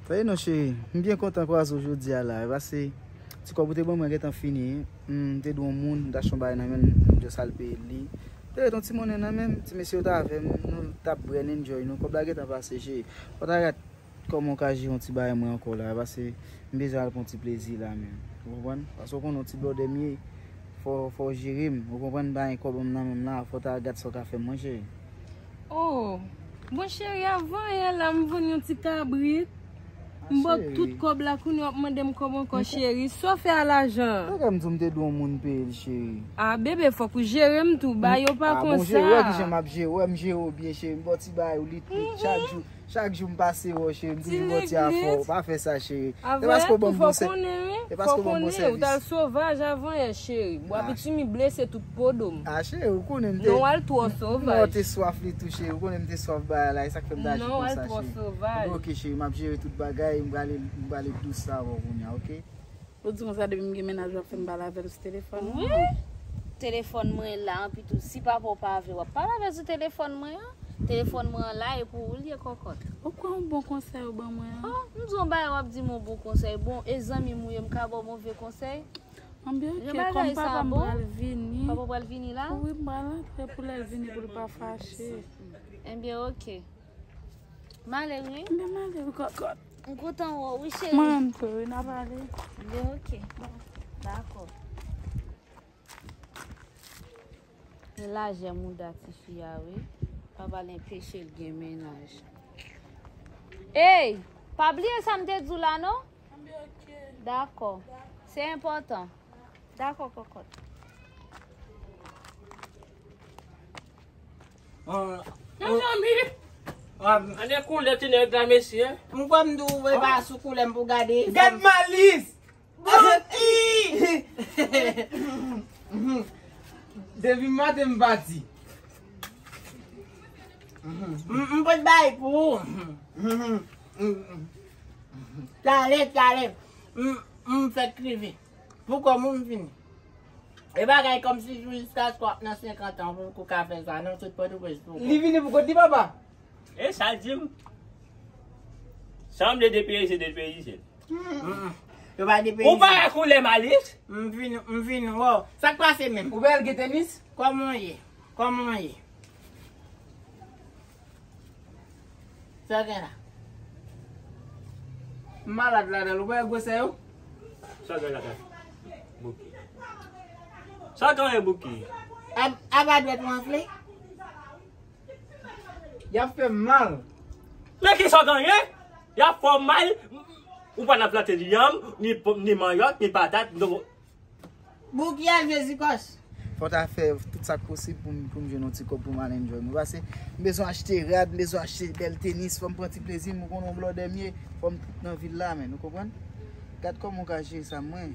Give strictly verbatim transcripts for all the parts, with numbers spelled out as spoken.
Sa ye non, cheri. M byen kontan kwaze w jodi a la. E pase ti kòb ou te ban mwen gentan fini. M te dwe yon moun, m t achte yon bagay nan men l, m just al peye li. Te ret yon ti monnen nan men m, ti mesye yo t avè m, nou t ap bwè, n enjoy nou. Kòb la gentan pase, cheri. Fò ta gad kòman w ka jere yon ti bagay mwen ankò la. E pase m bezwen al pran yon ti plezi la menm. Ou konprann? Paske w konnen yon ti blòdè m ye. Fò, fò w jere m. Ou konprann? M pa gen kòb nan men m la. Fò ta gad sa w ka fè m, mwen, cheri. Oh, bon cheri, avan yè la, m vann yon ti kabrit. M ba w tout kòb la, kounye a w ap mande m kòb ankò, cheri. Sa w fè a lajan an? Bagay m di w m te dwe yon moun peye l, cheri. Ah, bebe, fòk ou jere m tou, ba yo pa konsa. Ah, bon, jere, wè kijan m ap jere, wè m jere w byen, cheri. M ba w ti bagay ou lit lit, chak jou, chak jou m pase wè w, cheri. M toujou ba w ti afè, w pa fè sa, cheri. Se paske w ban m bon sèvis. E paske w ban m bon sèvis. Ou t al sovaj avan yè, cheri. Bwa pitimi blese tout po do m. Ah, cheri, ou konnen m te. Non, w al twò sovaj. Non, w te swaf li tou, cheri. Ou konnen m te swaf bagay la, e sa k fè m t aji konsa, cheri. Non, w al twò sovaj. Ebyen, oke, cheri, m ap jere tout bagay, m prale, m prale dous sa avè w kounye a, oke? Ou di konsa depi m gen mennaj w ap fè m pale avè l sou telefòn. Wi. Telefòn mwen la, anpi tou, si papa w pa avè w, w ap pale avè l sou telefòn mwen an. Telefòn mwen an la, e pou ou l ye, kòkòt. Ou kwè yon bon konsèy ou ban mwen an? Oh, m di w yon bagay, w ap di m yon bon konsèy. Bon, e zanmi m ou ye, m ka ba w move konsèy? Anben, oke, kòm papa m pral vini. Papa w pral vini la? Wi, m pral antre pou lè l vini pou l pa fache. Enben, oke. M ale wi. Enben, m ale wi, kòkòt. M kontan wè w wi, cheri. Mwen menm tou, wi, n a pale. Enben, oke. Dakò. Men lajè mouda tifi a, wi. Papa l enpeche l gen mennaj. Ey, pa bliye sa m te di w la, non? Dakò. Se enpòtan. Dakò, kòkòt. Mezanmi! Gade koulè ti nèg la, mesye. M kwè m di w, e pa sou koulè m pou gade. Gad Malis! Bouki! Depi maten m pati. M, m pot bay pou ou. Talè, talè. M, m fèk rive. Pou kòm ou m vini. E bagay kòmsi jiskaske w ap nan senkant an pou w ka fè sa, non, sot Pòtoprens pou kòm. Li vini pou kont li, papa? E sa l di m? Sa m vle depeyize, depeyize. Mm, mm. Yo pa depeyize. Ou pa wè koulè Malis? M vin, m vin wè w. Sa k pase menm? Ou pa al gen tenis? Kòman w ye? Kòman w ye? Sa w gen la? M malad ladan l, ou pa wè gwosè yo? Sa w gen ladan? Bouki. Sa w gen, Bouki? A, a pa dwèt ou anfle? Y ap fè m mal. Men kisa w genyen? Y ap fè w mal. Ou pa nan plante ni yanm, ni pòm, ni manyòk, ni patat. Bouki a Jezi kòs. Fò ta fè tout sa k posib pou m, pou m jwenn yon ti kòb pou m al enjoy mwen. Pase m bezwen achte rad, m bezwen achte bèl tenis, fò m pran ti plezi m, ou konnen yon blòdè m ye, fò m tout nan vil la, menn, ou konprann? Gad kòman w ka jere sa, mwen.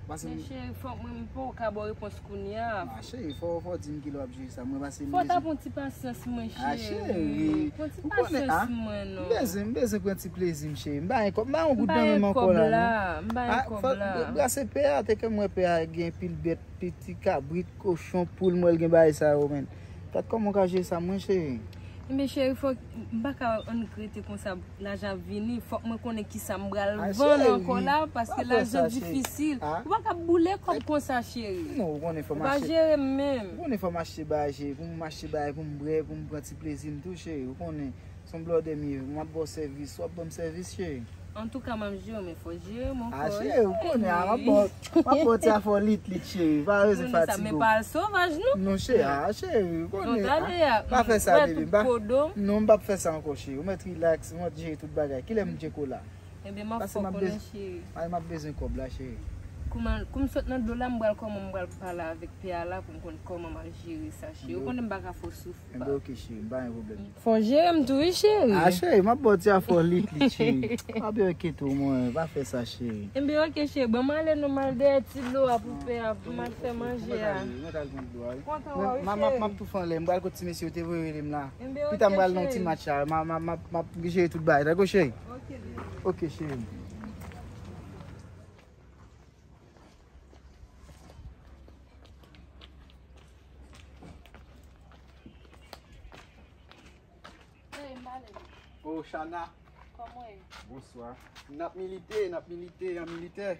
Pase m. Men cheri, fòk mwen, m poko ka ba w repons kounye a. Ah, cheri, fò, fò w di m kilè w ap jere sa. Mwen pase m bezwen. Fò w ta pran ti pasyans mwen, cheri. Ah, cheri. Pran ti pasyans mwen, non. M bezwen, m bezwen pran ti plezi m, cheri. M pa gen kòb, m pa gen yon goud nan men m ankò la, non. M pa gen kòb la, m pa gen kòb la. Brase pè a, te ke m wè pè a gen pil bèt, piti kabrit, kochon, poul, m wè l gen bagay sa yo, menn. Gad kòman w ka jere sa, mwen, cheri. Enben, cheri, fòk m pa ka annik rete konsa. Lajan ap vini, fòk mwen konnen kisa m pral vann ankò la, paske lajan difisil. Ou pa ka boule kòb konsa, cheri. Non, ou konnen fò m achte. Ou pa jere m menm. Ou konnen fò m achte bagay, cheri, pou m achte bagay, pou m bwè, pou m pran ti plezi m tou, cheri. Ou konnen, se yon blòdè m ye, m ap ba w sèvis, w ap ban m sèvis, cheri. Antouka, m ap jere w, men fò w jere m ankò, wi, cheri. Ah, cheri, ou konnen, a, m ap ba w M ap ba w ti afè w lit lit, cheri. Pa bezwen fatige w. Men pa al sovaj, non. Non, cheri, a, cheri, ou konnen. Non, tande a. Pa fè sa, bebe. M wè tout po do m. Non, m p ap fè sa ankò, cheri. Ou mèt rilaks, ou mèt jere tout bagay. Kilè m tcheke w la? Enben, m ap fè w konnen, cheri. Ay, m ap bezwen kòb la, cheri. Kouman, kou m sot nan dlo la, m pral kòman m pral pale avèk pè a la pou m konn kòman m ap jere sa, cheri. Ou konnen m pa ka fè w soufri. Enben, oke, cheri, m pa gen pwoblèm. Fò w jere m tou, wi, cheri. Ah, cheri, m ap ba w ti afè w lit lit, cheri. Pa byen enkyete w, mwen, pa fè sa, cheri. Enben, oke, cheri, ban m ale non, m al dèyè ti dlo a pou pè a, pou m al fè manje a. Mwen t al pran dlo a, wi. Kontan wè w, wi, cheri. M ap, m ap tou fè anlè, m pral kot ti mesye yo te voye rele m la. Enben, oke, cheri. Pita m pral nan ti match la, m a, m a, m ap, m ap jere tout bagay, dakò, cheri? Oke, bebe. Oke, cheri. Oh, Shana. Kòman w ye? Bonswa. N ap milite, n ap milite, an militè.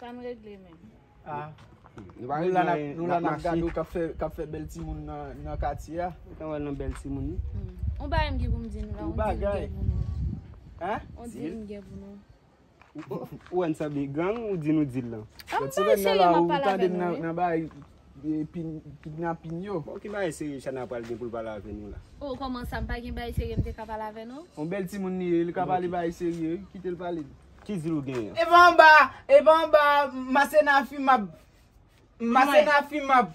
Sa n regle menm? Ah. Nou pa Nou la regle n ap, anyen, nou n la ap n ap mache. Gade w k ap fè, k ap fè bèl timoun nan, nan katye a. Ou ka wè l nan bèl timoun, wi. Hmm. On bagay m gen pou m di nou la, on di m gen pou nou. Hein? On di m gen pou nou. Ou, ou, ou wè n sanble gang, ou di nou di l lan. Ah, m pa serye, m ap pale avè nou, wi. Nan bagay, e, pin-, kidnapin yo. Bon, ki bagay serye Chana pral gen pou l pale avè nou la? Oh, kòman sa, m pa gen bagay serye m te ka pale avè nou? On bèl timoun li ye, li ka pale bagay serye, wi, kite l pale. Ki dil ou genyen? E pa anba, e pa anba, Masena Fimab. Masena Fimab.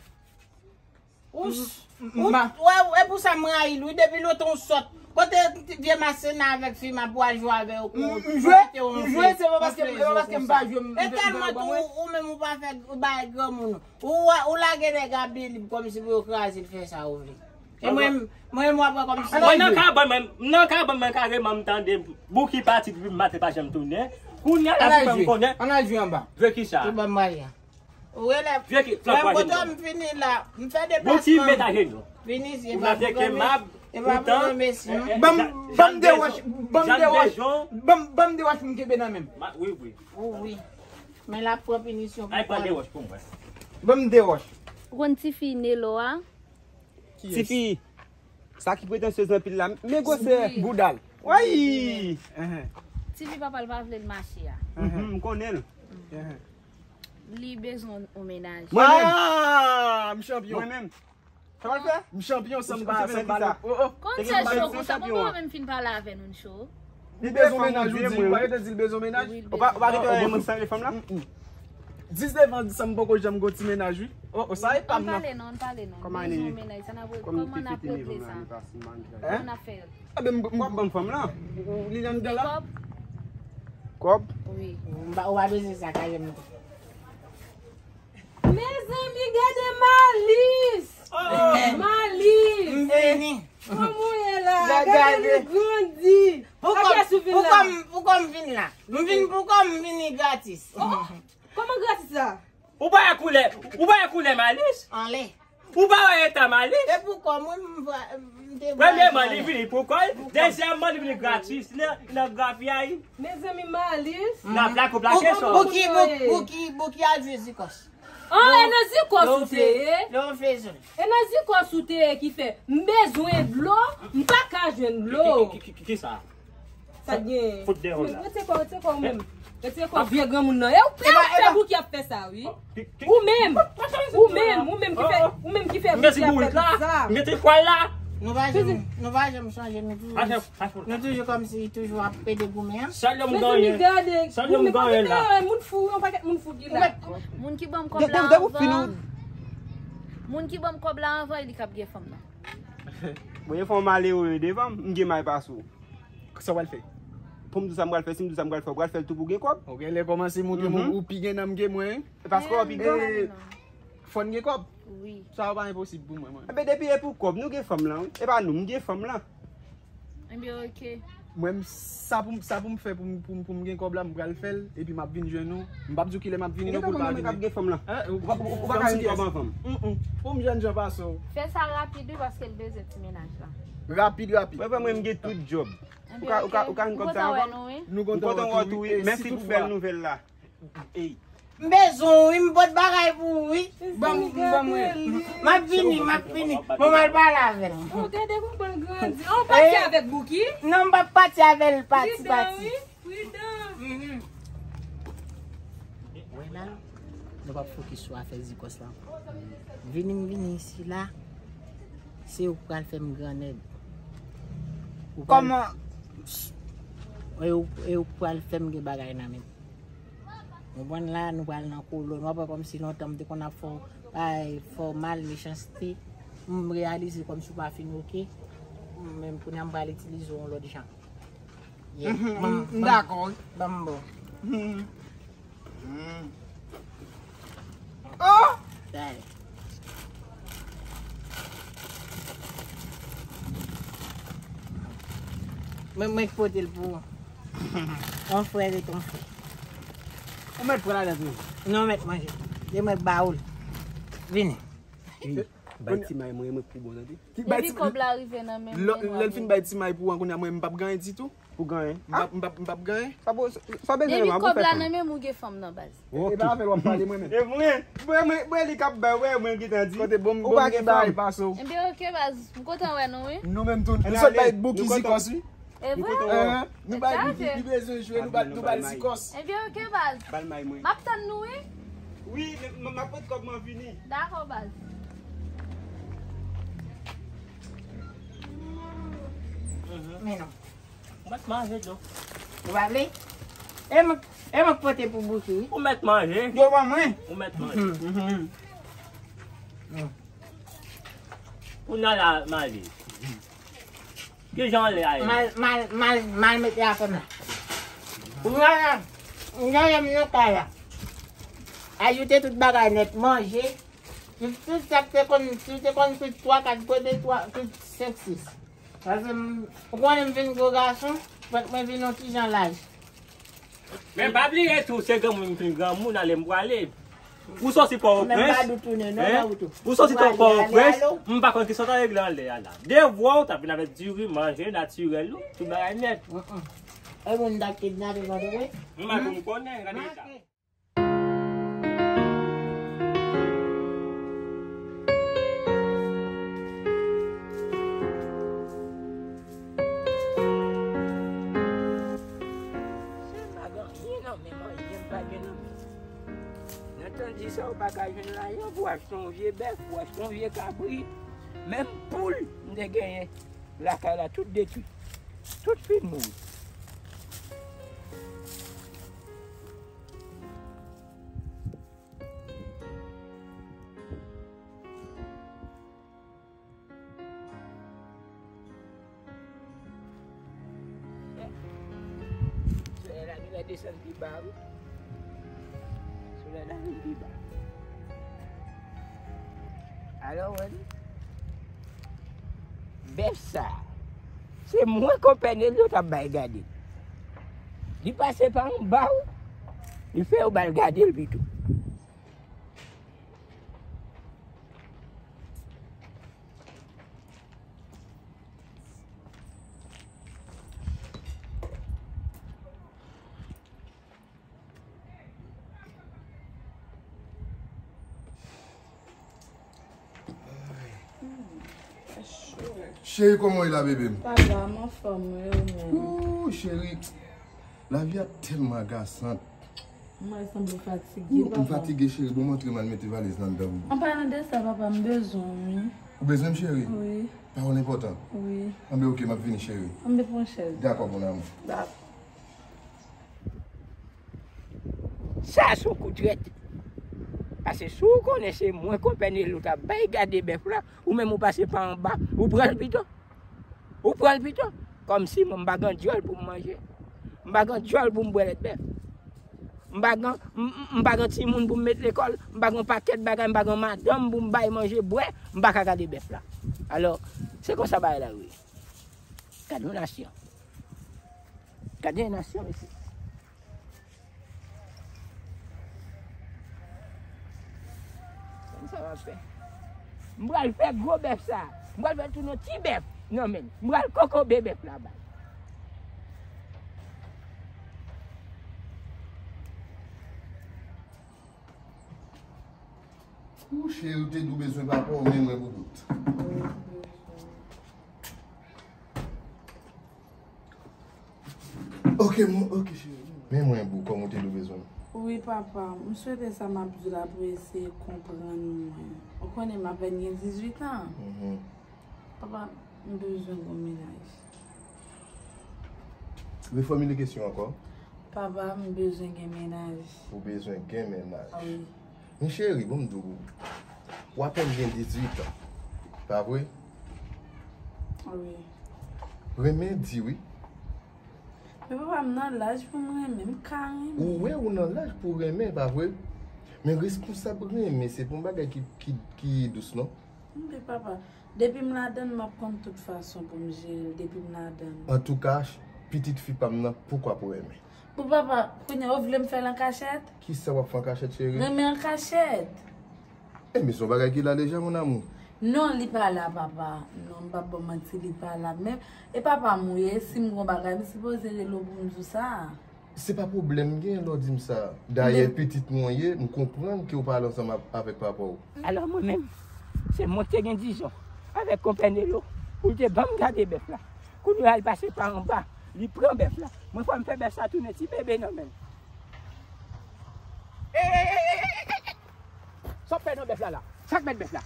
Ou s-, ou, wè, e pou sa m rayi l, wi, depi lontan w sòt. Kote vye Masena avèk Fimab pou al jwe avè yo, pou, pou kite w antre. M jwe, se pa paske, se pa paske m pa jwe, m, e tèlman tou, ou menm ou pa fè, ou bay granmoun. Ou, ou lage nèg a bilib kòmsi pou yo kraze l, fè sa ou vle. E mwen, mwen, mwen, mwen, kòmsi. Mwen nan kabann, mwen, nan kabann, mwen kareman m tande Bouki pati depi maten pa janm tounen. Kounye a la pou fè m konnen. Ann al jwe anba. Jwe ki sa? Ou ban m mwayen. Ou rele. Jwe ki, mwen, kote m fini la. M fè deplasman. Bouki met ajenou. Vini, se pa pwoblèm. E pa pwoblèm, mesye. Ban m, ban m de wòch, ban m de wòch. Ban m, ban m de wòch pou m kenbe nan men m. Wi, wi. Wi. Men l ap pran pinisyon pou kò l. Ban m de wòch pou mwen. Ban m de wòch. Ou konn tifi Nelo a? Kiyès? Tifi. Sa ki pretansyez anpil la. Men gwosè. Boudal. Wayi! Tifi papa l pa vle l mache a. Mhm, m konnen l. Li bezwen yon mennaj. Mwen menm. Ah, m chanpyon. Mwen menm. Sa w al fè? M chanpyon san m pa, san m pa. Oh, oh. Kòman sa cho konsa? Kòman w menm fin pale avè nou, cho? Li bezwen mennaj, ou di, ou pa rete di l bezwen mennaj? Wi, l bezwen. Ou pa, ou pa rete wè moun sanble fanm la? Mm, mm. Diznèf an, san m poko janm gon ti mennaj, wi. Oh, oh, sa e pa m nan. Ann pale non, ann pale non. Kòman li ye? Bezwen mennaj, sa n ap, kòman n ap regle sa? Kòman n ap fè? Hein? Kòman n ap fè? Eben, m, m, w ap ban m fanm lan. Li anndan la. Kòb? Kòb? Wi. Ou pa, ou pa bezwen sa, kache m. Mezanmi, gade Malis! Oh! Malis! M vini. Kòman w ye la? Gade li grandi. Pou kòb, pou kòb, pou kòb m vin la. M vin pou kòb m vini gratis. Oh! Kòman gratis la? Ou pa wè koulè, ou pa wè koulè Malis? Anlè. Ou pa wè eta Malis? E pou kòb mwen, m va, m te. Premyèman, li vini pou kòb, dezyèmman, li vini gratis, li nan, li nan grapyay. Mezanmi, Malis. N ap plake, plake sò. Bouki, Bouki, Bouki al jwe Zikòs. Oh, e nan Zikòs ou te ye? Leon Fezon. E nan Zikòs ou te ye ki fè m bezwen dlo, m pa ka jwenn dlo. Ki, ki, ki, ki, ki sa? Sa gen. Fout deyò la. Retire kò, retire kò ou menm. Retire kò vye granmoun nan. E ou, e ou fè Bouki ap fè sa, wi. Ou menm. Ou menm, ou menm ki fè, ou menm ki fè Bouki ap fè tout sa. Mete pwal la. Nou pa janm, nou pa janm chanje, nou toujou, nou toujou kòmsi toujou ap pede goumen an. Sèl yo m genyen. Sèl yo m genyen la. Moun fou, yon pakèt moun fou ki la. Moun ki ban m kòb la anvan. Moun ki ban m kòb la anvan, e li k ap gen fanm nan. Bon, e fò w malere devan m, m gen may pase w. Sa w pral fè? Pou m di w sa m pral fè, si m di w sa m pral fè, w pral fè l tou pou w gen kòb. Ou genlè kòmanse montre m ou pi gen nanm ke mwen, wi. E paske w pi gran. Fò n gen kòb. Wi. Sa yo pa enposib pou mwen, mwen. Enben, depi e pou kòb, nou gen fanm lan, wi. E pa nou, m gen fanm lan. Enben, oke. Mwen, m, sa pou m, sa pou m fè pou m, pou m, pou m gen kòb la, m pral fè l, epi m ap vin jwenn ou. M p ap di w kilè m ap vini, non, pou l pa vini. Ou pa, ou, ou pa ka jwenn kòb anvan m. Mm, mm. Pou m jènjan pase w. Fè sa rapid, wi, paske l bezwen ti mennaj la. Rapid, rapid. Mwen, mwen, m gen tout djòb. Ou ka, ou ka, ou ka jwenn kòb sa anvan m? Nou kontan wè nou, wi. M kontan wè w tou, wi. Mèsi pou bèl nouvèl la. Ey. M bezwen w, wi, m pot bagay pou ou, wi. Ban m, ban m, wi. M ap vini, m ap vini. Bon, m al pale avè l. Oh, gade kòman l grandi. Oh, w pati avèk Bouki? Non, m p ap pati avè l, pati, pati. Pridan, wi, pridan. Wè la, nou p ap fokis sou afè Zikòs la. Vini m vini isi la, se ou k pral fè m grannèg. Kòman? E ou, e ou k pral fè m gen bagay nan men m. Konprann la, nou pral nan kolòn. W ap wè kòmsi lontan m te konn ap fè w, bay fè w mal, mechanste. M reyalize kòmsi w pa fin oke. Menm kounye a m pral itilize w yon lòt jan. Yeah. M dakò, wi. Ban m ba w. Oh! Dale. Mwen, mwen k pote l pou ou. On frè ret on frè. Ou mèt pran ladan tou. Non, mèt manje. E mwen k ba ou l. Vini. Ey, bay ti may mwen, mwen pi bon, tande. Depi kòb la rive nan men m, lè l fin bay ti may pou ou an, kounye a mwen, m p ap genyen ditou. Ou genyen. M p ap, m p ap, m p ap genyen. Sa bo-, sa w bezwen nan men m, ap fè fanm. Depi kòb la nan men m, ou gen fanm nan baz. Ok. E pa avè l w ap pale mwen menm. E mwen, mwen, mwen, mwen li k ap bay, wè, mwen gentan di. Kote bon, ou pa gen bagay pase w. Ebyen, ok, baz. M kontan wè nou, wi. Nou menm tou, nou sot bay Bouki Zikòs, wi. E vre? Nou kontan wè w. Nou bay Bouki, li bezwen jwe, nou ba, nou ba l Zikòs. Ebyen, ok, baz. Ba l may mwen. M ap tann nou, wi. Wi, m, m, m ap pot kòb mwen vini. Dakò, baz. Men non. Ou mèt manje, Djo. Ou pa vle? E mwen, e mwen k pote pou Bouki, wi. Ou mèt manje. Djo ban mwen. Ou mèt manje. Kounye a la, manje. Kijan w lè a ye? Mal, mal, mal, mal mete afè m la. Kounye a la, m nan kay la. Ajoute tout bagay nèt, manje. Tout, tout sa k te konn, si w te konn kwit twa, kat kote, twa, kwit senk, sis. Paske m, ou konnen m vin gwo gason, fòk mwen vin yon ti jan laj. Men pa bliye tou, se granmoun m fin granmoun, ale m prale. Ou sòti Pòtoprens, ou sòti Pòtoprens, m pa konn kisa w ta regle anlè a la. Devwa w, w ta vin avèk diri, manje natirèl ou, tout bagay nèt. E moun ta kidnape Pòtoprens? M pa konn konnen, gade sa. Nan tan di sa, ou pa ka jwenn lajan pou achte yon vye bèf, pou achte yon vye kabrit, menm poul m te genyen lakay la, tout detwi, tout fin mouri. Solèy la genlè desann pi ba, wi. Solèy la vin pi ba. Alò, wè li. Bèf sa, se mwen konpè Nelio t ap bay gade. Li pase pa anba w, li fè yo ba l gade l pito. Cheri, kòman w ye la, bebe m? Papa, m anfòm, wi, ou menm? Ooh, cheri, lavi a tèlman agasant. Mwen sanble fatige, papa. M fatige, cheri. Bon, m antre, m al mete valiz lan anndan pou ou. An palan de sa, papa, m bezwen w, wi. Ou bezwen m, cheri? Wi. Pawòl enpòtan? Wi. Anben, oke, m ap vini, cheri. Anben, pran chèz. Dakò, mon amour. Dakò. Sa se yon kou trèt. Paske si w konnen se mwen konpè Nelio t ap bay gade bèf la, ou menm ou pase pa anba, ou pran l pito. Ou pran l pito. Kòmsi mwen m pa gen dyòl pou m manje. M pa gen dyòl pou m bwè lèt bèf. M pa gen, m, m, m pa gen timoun pou m met lekòl, m pa gen pakèt bagay, m pa gen madanm pou m bay manje bwè, m pa ka gade bèf la. Alò, se konsa bagay la ye. Gade yon nasyon. Gade yon nasyon, mesye. Konn sa m ap fè. M pral fè gwo bèf sa. M pral fè l tounen yon ti bèf nan men l. M pral kokobe bèf la ba l. Ou cheri, ou te di w bezwen papa w, men mwen pou bout. Ok, m, ok, cheri. Men mwen, boo, kòm ou te di w bezwen m. Wi, papa, m swete sa m ap di w la pou eseye konprann mwen. Ou konnen m apèn gen dizuit an. Mhm. Papa, m bezwen gon mennaj. Refòmile kesyon ankò. Papa, m bezwen gen mennaj. Ou bezwen gen mennaj. Wi. Men cheri, bon m di w, ou apèn gen dizuit an, pa vre? Wi. Renmen di wi. Men papa, m nan laj pou m renmen, m ka renmen. Ou wè ou nan laj pou renmen, pa vre? Men responsab renmen, se pa yon bagay ki, ki, ki dous, non. Men papa, depi m ladann, m ap konn tout fason pou m jere l, depi m ladann. Antouka, pitit fi pa m nan, poukwa pou renmen? Bon, papa, kounye a, ou vle m fè l an kachèt? Kisa w ap fè an kachèt, cheri? Renmen an kachèt. Enben, se yon bagay ki la deja, mon amour. Non, li pa la, papa. Non, m p ap ba w manti, li pa la. Men, e papa m ou ye, si m gon bagay, m sipoze rele w pou m di w sa. Se pa pwoblèm m genyen lè w di m sa. Dayè, pitit mwen w ye, m konprann ke w pale ansanm ap- avèk papa w. Alò, mwen menm, se mwen ki te gen dizon avèk konpè Nelo pou l te ban m gade bèf la. Kounye a, l pase pa anba, li pran bèf la. Mwen, fò m fè bèf sa tounen ti bebe nan men l. Sa w ap fè nan bèf la la? Sa k mèt bèf la?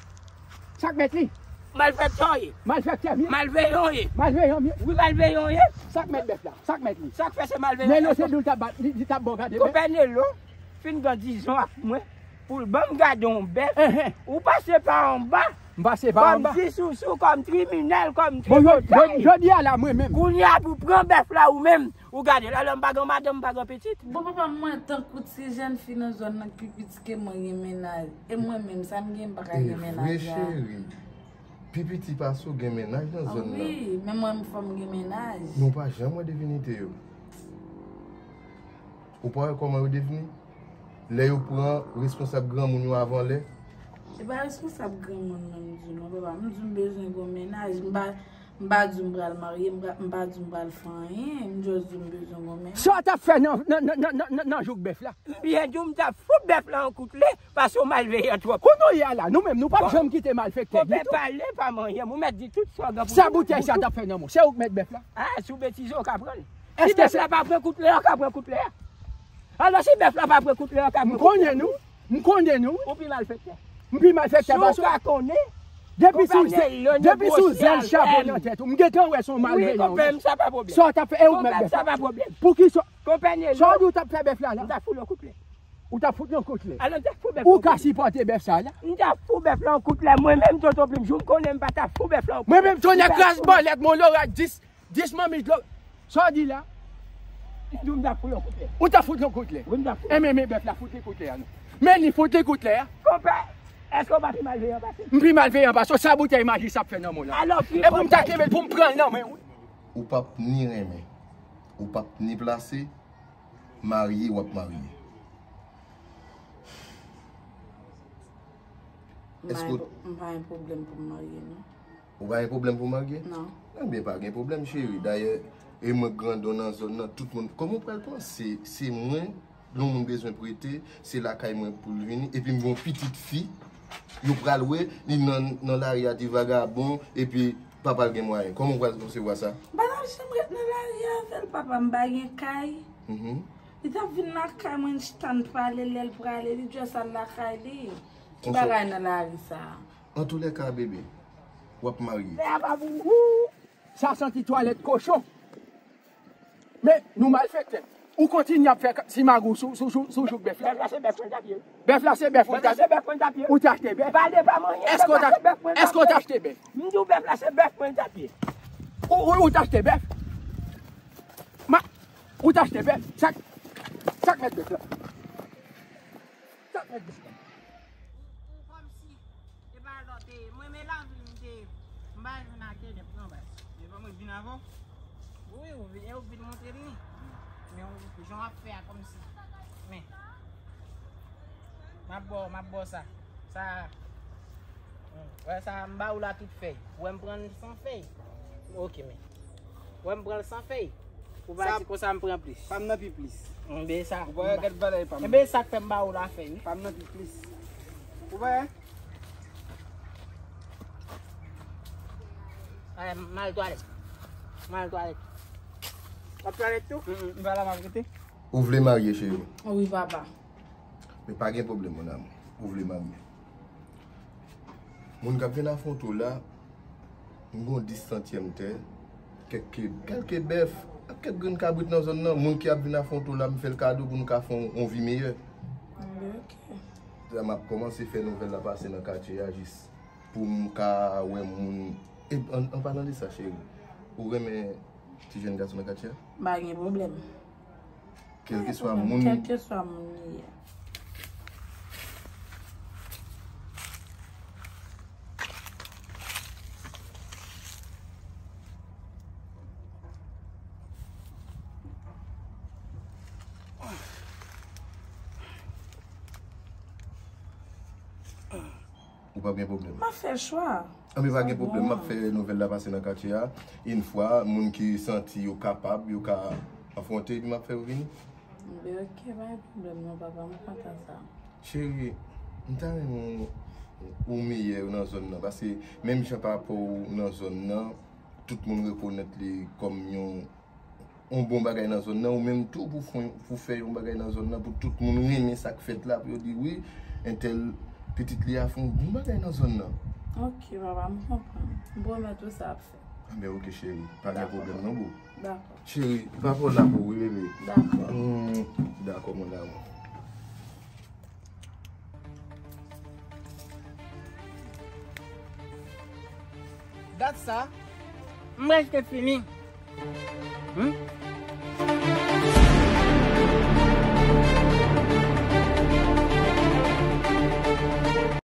Sa k mèt li? Malfèktè w ye. Malfèktè m ye? Malveyan w ye. Malveyan m ye? Wi, malveyan w ye. Sa k mèt bèf la? Sa k mèt li? Sa k fè se malveyan? Nelo te di w l t ap bat, li, li t ap ba w gade bèf. Konpè Nelo fin gen dizon ak mwen pou l ban m gade yon bèf. Enhen. Ou pase pa anba. M pase pa anba. Kòm ti sousou, kòm kriminèl, kòm tripotay. Bon, jodi a la, mwen menm. Kounye a pou pran bèf la ou menm. Ou gade, la, lè m pa gen madanm, m pa gen pitit. Bon, papa, mwen, tankou ti jèn fi nan zòn nan ki pi piti ke mwen gen mennaj. E mwen menm, sa m gen, m pa ka gen mennaj la. E vre, cheri. Pi piti pase w gen mennaj nan zòn nan. Wi, men mwen, fò m gen mennaj. Men w pa janm wè divinite yo. Ou pa wè kòman yo devni? Lè yo pran responsab granmoun yo avan lè. Se pa responsab granmoun mwen m di w non, papa. M di w m bezwen gon mennaj. M pa M pa di w m pral marye, m pa, m pa di w m pral fè anyen, m just di w m bezwen gon mennaj. Sa w t ap fè nan, nan, nan jouk bèf la? M byen di w m t ap fout bèf la yon kout le, paske w malveyan twòp. Kounye a la, nou menm, nou p ap janm kite malfektè ditou. Konpè, pale pa manyen m, ou mèt di tout sa w gen pou di. Sa boutèy sa t ap fè nan men w? Se ou k mèt bèf la? A, si w betize, w ka pran l. Si bèf la pa pran kout le a, w ka pran kout le a. Alò, si bèf la pa pran kout le a, w ka pran kout le a. M konnen nou. M konnen nou. Ou pi malfektè. M pi malfektè pase w. Si w ka konnen, depi sou zèl, depi sou zèl chapo nan tèt ou, m gentan wè se yon malveyan. Wi, konpè m, sa pa pwoblèm. Sa w t ap fè, e ou k mèt bèf la. Konpè m, sa pa pwoblèm. Pouki sa? Konpè Nelo. Sa w di w t ap fè bèf la la? M t ap fout l yon kout le. Ou t ap fout yon kout le. Alò, m t ap fout bèf la yon kout le. Ou ka sipòte bèf sa la? M t ap fout bèf la yon kout le. Mwen menm, Toto Plim, jou m konnen m pa t ap fout bèf la yon kout le. Mwen menm, tonnè kraz bòlèt, mon lora dis. Dis manmi dlo. Sa w di la? M di w m t ap fout yon kout le. Ou t ap fout yon kout le? Wi, m t ap fout. Enben, men bèf la, fout li kout le a non. Men li, fout li kout le a. Konpè, èske w pa pi malveyan pase m? M pi malveyan pase w. Sa boutèy majis ap fè nan men w la? Alò, epi m t ap kenbe l pou m pran l nan men w wi. Ou p ap ni renmen, ou p ap ni plase, marye w ap marye. M pa gen pwoblèm pou m marye non. Ou pa gen pwoblèm pou marye? Non. Enben, pa gen pwoblèm, cheri. Dayè, e mwen k grandon nan zòn nan, tout moun, kòman w pral panse, se mwen, lè yon moun bezwen prete, se lakay mwen pou l vini, epi m gen yon pitit fi, yo pral wè, li nan, nan lari a, di vagabon, epi papa l gen mwayen. Kòman w pral resevwa sa? M pa t ap janm ret nan lari avè l, papa m pa gen kay. Mhm. Li t ap vin lakay mwen, n chita n pale, lè l prale, li just al lakay li. Ki bagay nan lari sa a? Antoulèka, bebe, w ap marye. Fè a pa pou ou. Sa santi twalèt kochon. Men, nou malfektè. Ou kontinye ap fè ka- simagou sou, sou, sou, sou jouk bèf la. Bèf la se bèf mwen t ap ye. Bèf la se bèf mwen t ap ye. Bèf la se bèf mwen t ap ye. Ou te achte bèf? Pale pa manyen. Èske w t ap- èske w t achte bèf? M di w bèf la se bèf mwen t ap ye. Ou, ou, ou t achte bèf? Ma, ou t achte bèf? Sa k- sa k mèt bèf la? Sa k mèt bèf la? Ou, ou kòmsi, e pa lòt, e, mwen, men lavil m te, m pa jwenn atè nèt non, baz. E pa mwen vin avè w? Wi, ou vin, e ou vin montre m li. Men ou, jan w ap fè a kòmsi. Men, m ap ba w, m ap ba w sa. Sa, hmm, wè sa, m ba ou la tout fèy. Ou wè m pran l san fèy? Ok, men. Ou wè m pran l san fèy? Ou pa di konsa m pran plis. Pa m nan pi plis. Enben sa. Ou pa wè gad valè pa m. Enben sa k fè m ba ou la fèy, wi. Pa m nan pi plis. Ou pa wè? Ay, m al twalèt. M al twalèt. W ap twalèt tou? Mm, mm, m pa la m ap rete. Ou vle marye, cheri? Wi, papa. Men pa gen pwoblèm, mon amour. Ou vle marye. Moun k ap vin afwonte w la, m gon dis santyèm tè, kèk, kèlke bèf, ak kèk grenn kabrit nan zòn nan. Moun ki ap vin afwonte w la, m fè l kado pou nou ka fè yon, yon vi meyè. Anben, ok. La, m ap kòmanse fè nouvèl la pase nan katye a jis pou m ka wè moun. E, an, an palan de sa, cheri, ou renmen ti jèn gason nan katye a? M pa gen pwoblèm. Kèlkeswa moun. Kèlkeswa moun li ye. Ou W ap gen pwoblèm. M ap fè chwa. Anben, pa gen pwoblèm, m ap fè nouvèl la pase nan katye a. Yon fwa, moun ki santi yo kapab, yo ka afwonte, epi m ap fè yo vini. Anben, ok, pa gen pwoblèm non, papa, m kontan sa. Cheri, m ta renmen ou meyè nan zòn nan, paske menm jan pa rapò ou nan zòn nan, tout moun rekonèt li kòm yon yon bon bagay nan zòn nan, ou menm tou pou fè, pou fè yon bagay nan zòn nan, pou tout moun renmen sa k fèt la, pou yo di wi, entèl pitit li a fè yon bon bagay nan zòn nan. Ok, papa, m konprann. M pwomèt ou sa ap fèt. Anben, ok, cheri. Pa gen pwoblèm non, boo. Dakò. Cheri, pa pran la pou wi, bebe. Dakò. Hmm, dakò, mon amour. Dat sa, m rejte fini. Hmm?